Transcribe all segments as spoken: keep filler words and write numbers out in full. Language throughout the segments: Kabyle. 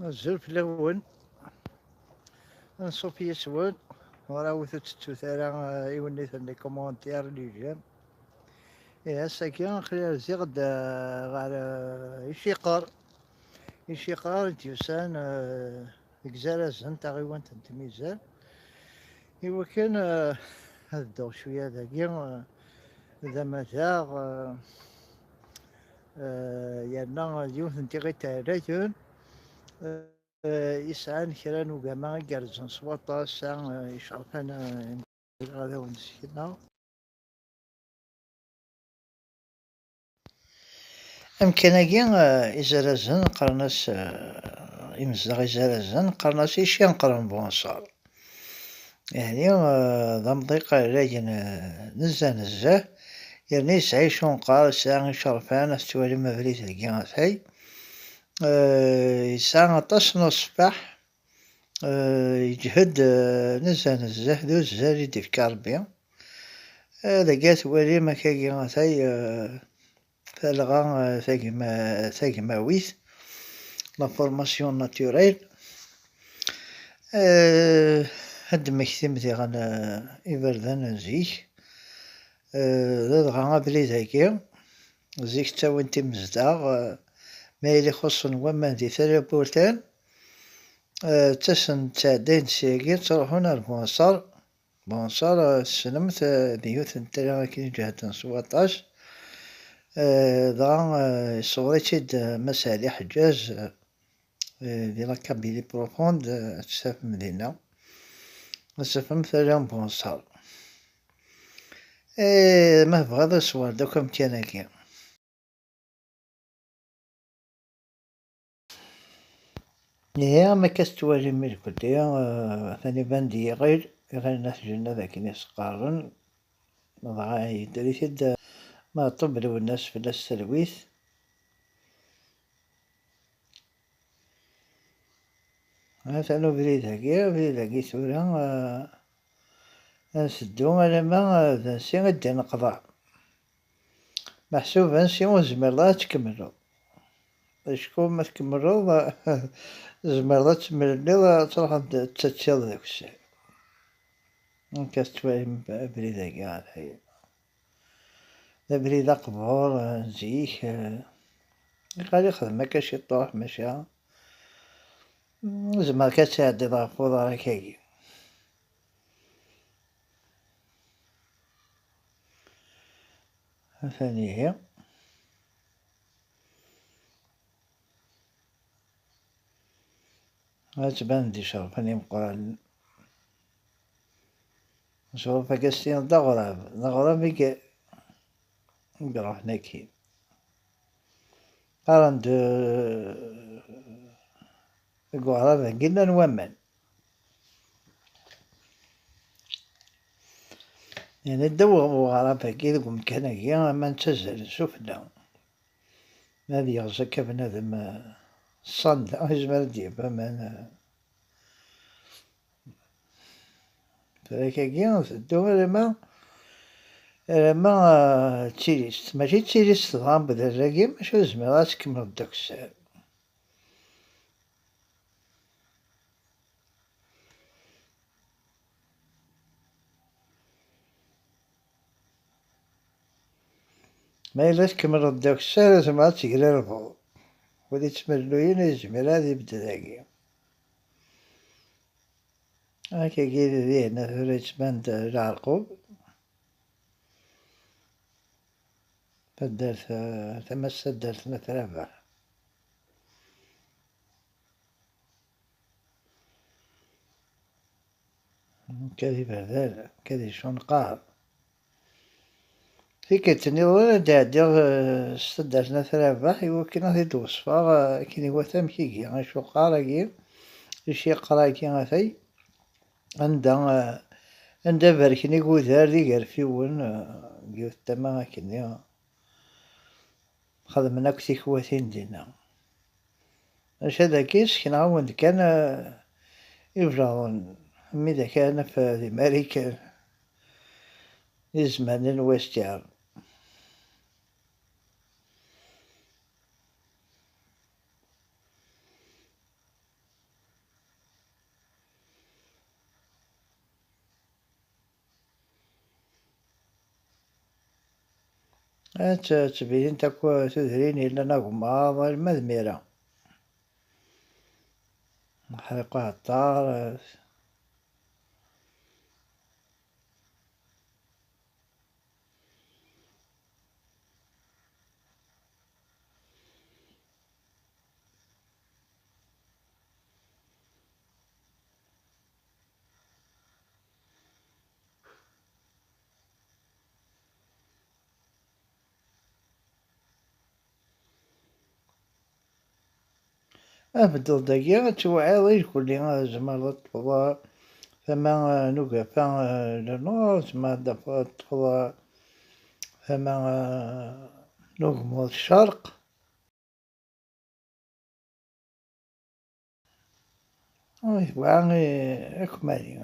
Azul fell-awen. Anṣuf yis-wen. Ur awit ur tettut ara, eh, iwenniten n les commentaires les j'aime. Ihi ass-agi aql-i rziɣ-d, eh, ɣer, eh, Iciqer. Iciqer i d-yusan, eh, deg Zarazen, taɣiwant n Tmizar. Iwakken, eh, ad dduɣ cwiya dagi, eh, d amadaɣ, eh, eh, yerna d yiwet n tiɣit ɛlayen, eh, yesɛan kra n ugama igerrzen s waṭas, eh, icerfan, eh, ad awen-d-sekneɣ. Amkan-agi, eh, Izarazen qqaren-as, eh, imezdaɣ Izarazen qqaren-as Ici n Qrenbunṣer. Yeɛni, eh, d amḍiq ɛlayen, eh, nezzeh nezzeh, yerna yesɛa icenqar, yesɛa icerfan, ad tettwalim abrid-agi atay. Eh, yesɛa aṭas n uṣeffaḥ, eh, yeǧhed, eh, nezzeh nezzeh, d uzzal i d-ifka Rebbi. Eh, dagi ad twalim akkagi atay, eh, talɣa, eh, tagma-, tagmawit, la formation naturelle. Eh, ad d-temmektim diɣen, eh, iberdan n zik. Eh, ladɣa abrid-agi, zik ttawin-t imezdaɣ, eh, ma yella xuṣṣen waman di tala n wurtan, eh, ttasen ttɛeddayen-d syagi, ttruḥun ar Bunṣer. Bunṣer, eh, tessnem-t, eh, d yiwet n tala akken iǧehden s waṭas. Eh, dɣa, eh, yessɣer-itt-id, eh, Mass Ɛli Ḥeǧǧaǧ, eh, eh, di la Kabylie profonde, eh, ad tt-tafem dinna. Ad tafem tala n Bunṣer. Eh, ma tebɣiḍ ad tessweḍ akk amkan-agi. Ihi, am akka tettwalim irkelli, eh, atan iban-d yiɣil, iɣil n At Jennad akken i s-qqaren, dɣa yedder-it-id, eh, Meɛṭub Lwennas fell-as talwit. Atan ubrid-agi, ubrid-agi tura, eh, ad nteddu alamma, eh, d ansi i d-ineqḍa. Meḥsub ansi ur tezmireḍ ad tkemmleḍ. Acku ma tkemmleḍ, tzemreḍ ad temlelliḍ, ad truḥeḍ d-, d-tettiḍ deg usal. Akka tettwalim abrid-agi ɣer tayi. D abrid aqbur, eh, n zik, eh, iqal ixdem akka ciṭuḥ, maca, mm, zemreɣ ad tɛeddiḍ ɣef uḍar-ik-agi. Atan ihi. Ad tban-d icerfan imeqqranen. Ccruf-agi ad s-tiniḍ d aɣrab, d aɣrab i i iruḥen akkin. Qqaren-d, eh, deg uɣrab-agi llan waman. Yeɛni ddaw uɣrab-agi, deg umkan-agi, aman ttazzalen sufella. Ma ad yeɣz akka bnadem, eh, ṣṣanda, yezmer ad d-yaf aman, eh, Tura-agi teddu alamma, alamma, ah, d tilist. Mačči d tilist dɣa n wedrar-agi, maca ur zmireɣ ad tt-kemmleɣ deg ukessar. Ma yella tkemmleḍ deg ukessar, tzemreḍ ad tegrarbeḍ. Win yettmerluyen ur yezmir ad ibedd dagi. Akkagi d dinna tura yettban-d leɛrqub. Taddart, eh, tama-s taddart n At Rabaḥ. Akka d iberdan, akka d icenqar. Tikkelt nniḍen ad d-ɛeddiɣ, eh, s taddart n At Rabaḥ, i wakken ad t-id-weṣfeɣ, eh, akken iwata amek iga icuqar-agi, iciqer-agi atay, anda, eh, anda berken igudar d igerfiwen, eh, deg yiwet tama akkenni. Xedmen akk tikwatin dinna. Maca dagi, sekneɣ-awen-d kan, eh, iblaḍen, mi d ak ara naf, eh, di Marikan, di zzman n western. Ad tt-, ttbinint akk tudrin yellan agemmaḍ alma d mira. Leḥriq uɛeṭṭar. Abeddel dagi ad tewɛiḍ irkelli, tzemreḍ ad teṭṭfeḍ tama n ugafa, eh, le nord, tzemreḍ ad teṭṭfeḍ tama, eh, n ugmuḍ ccerq. Ur yebɣa i-, akk Mali.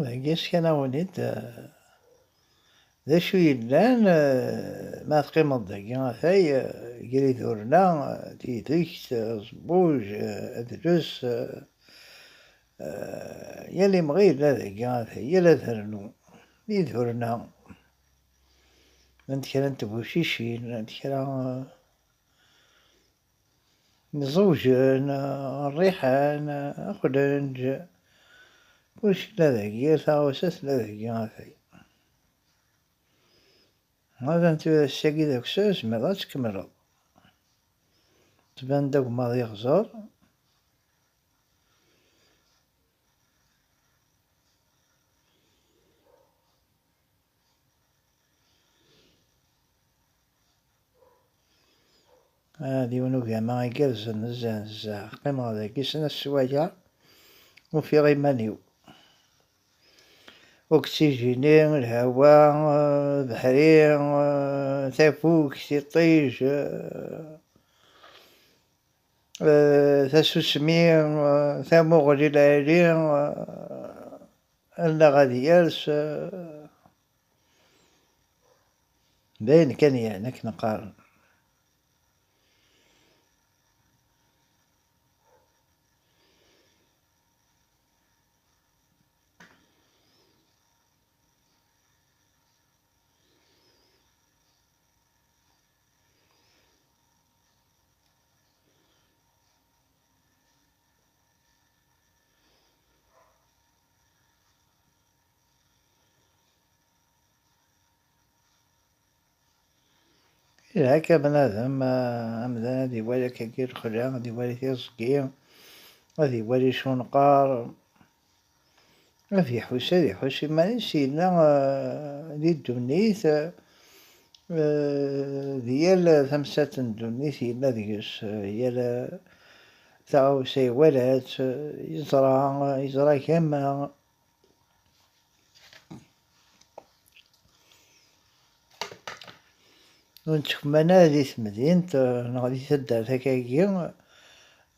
Dagi skan-awen-id, eh, d acu yellan, eh, ma teqqimeḍ dagi atay, eh, gar idurna, eh, tidegt, eh, aẓebbuj, eh, adles, eh, eh, yal imɣi yella dagi atay, yal adernu, idurna, llant kra n tbucicin, llant kra, eh, Mẓewǧen, rriḥan, aqlenǧ, kullec yella dagi, yal taɣawsa tella dagi, atay. Ma d anta ass-agi d akessar, tzemreḍ ad tkemmleḍ. Tban-d agmaḍ iɣzer. Ah, d yiwen ugama igerrzen nezzeh, nezzeh. Qqimeɣ dagi snat sswayeɛ, ufiɣ iman-iw. Oksijini, lhawa, eh, beḥri, eh, tafukt, iṭij, eh, eh, tasusmi, eh, tamuɣli lɛali, eh, allaɣ ad yers, eh, d ayen kan, yeɛni, akken qqaren. Ilaq a bnadem, ah, amdan ad iwali akkagi lexla, ad iwali tiẓgi, ad iwali icunqar, ad iḥus, ad iḥus iman-is yella, ah, di ddunit, ah, di yal tamsalt n ddunit yella deg-s, ah, yal, ah, taɣawsa iwala-tt, ah, yeẓra, ah, yeẓra gma. Ur nettkemman ara di temdint, eh, neɣ di taddart akkagi,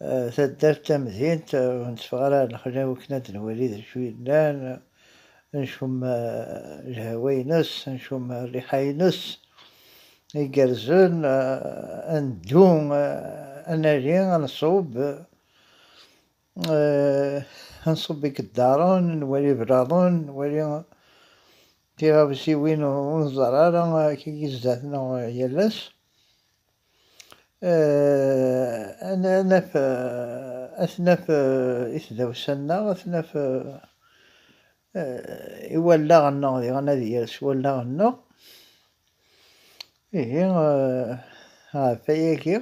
eh, taddart tamdint, eh, ur netteffeɣ ara ar lexla akken ad nwali d acu yellan, eh, ncum, eh, lhawa-ines, ncum, eh, rriḥa-ines igerrzen, eh, ad neddu, eh, ad nali, ad nṣub. Eh, ad nṣubb ikeddaren, nwali iblaḍen, nwali tiɣawsiwin ur nẓerr ara akkagi zdat-neɣ yal ass. Eh, ad n-, ad naf, eh, ad t-naf, eh, i tdawsa-nneɣ, ad t-naf, eh, eh, i wallaɣ-nneɣ, diɣen ad yers wallaɣ-nneɣ. Ihi, eh, ɣef wayagi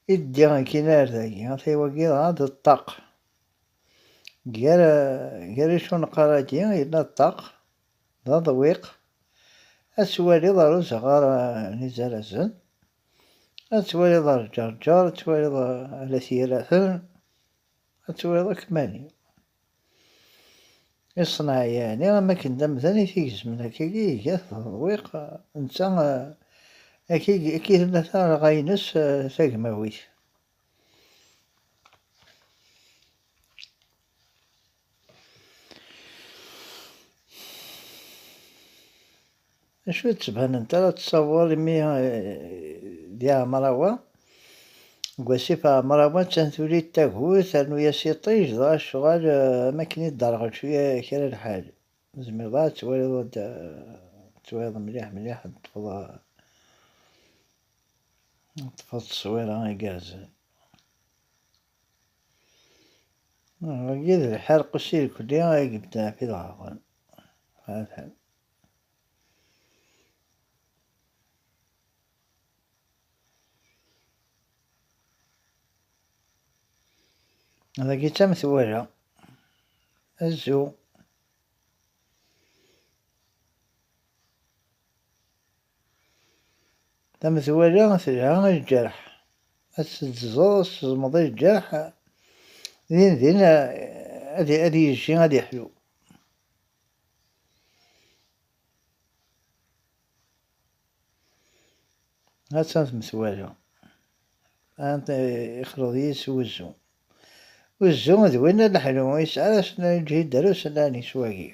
i ddiɣ nekkini ar dagi, ata wagi dɣa d ṭṭaq. Gar, gar icuneqqar-agi yella ṭṭaq, d aḍwiq. Ad twaliḍ ar uzaɣar, eh, n izarazen, ad twaliḍ ar Ǧerǧer, ad twaliḍ, eh, ar At Yiraten, ad twaliḍ akk mani. Iṣneɛ, yeɛni, am akken d amdan i t-igezmen akkagi, iga-t d aḍwiq, netta, eh, akkagi, akkagi tella talɣa-ines, eh, tagmawit. Acu ur d-ttbanent ara ad tṣawel imi, eh, d iɛemrawa? Deg wasif aɛemrawa attan tuli-d tagut, rnu-yas iṭij, dɣa ccɣel, eh, am akken i d-derɣel cwiya kra lḥal. Tzemreḍ ad twaliḍ, ad, eh, twaliḍ mliḥ mliḥ, ad teṭṭfeḍ, eh, ad teṭṭfeḍ tteswira igerrzen. Wagi d lḥerq usirkli ay yebdan ɣef idɣaɣen. Atan. Dagi d tametwala. Azu. Tametwala telha i lǧerḥ. Ad tezzẓeḍ, ad teẓmeḍ i lǧerḥ. Din din, ad, ad yejji, ad yeḥlu. Attan tmetwala. Anta ixleḍ yis wuzzu. Wuzzu d winna leḥlu, yesɛa asennan n lǧhid ar usennan-is wagi.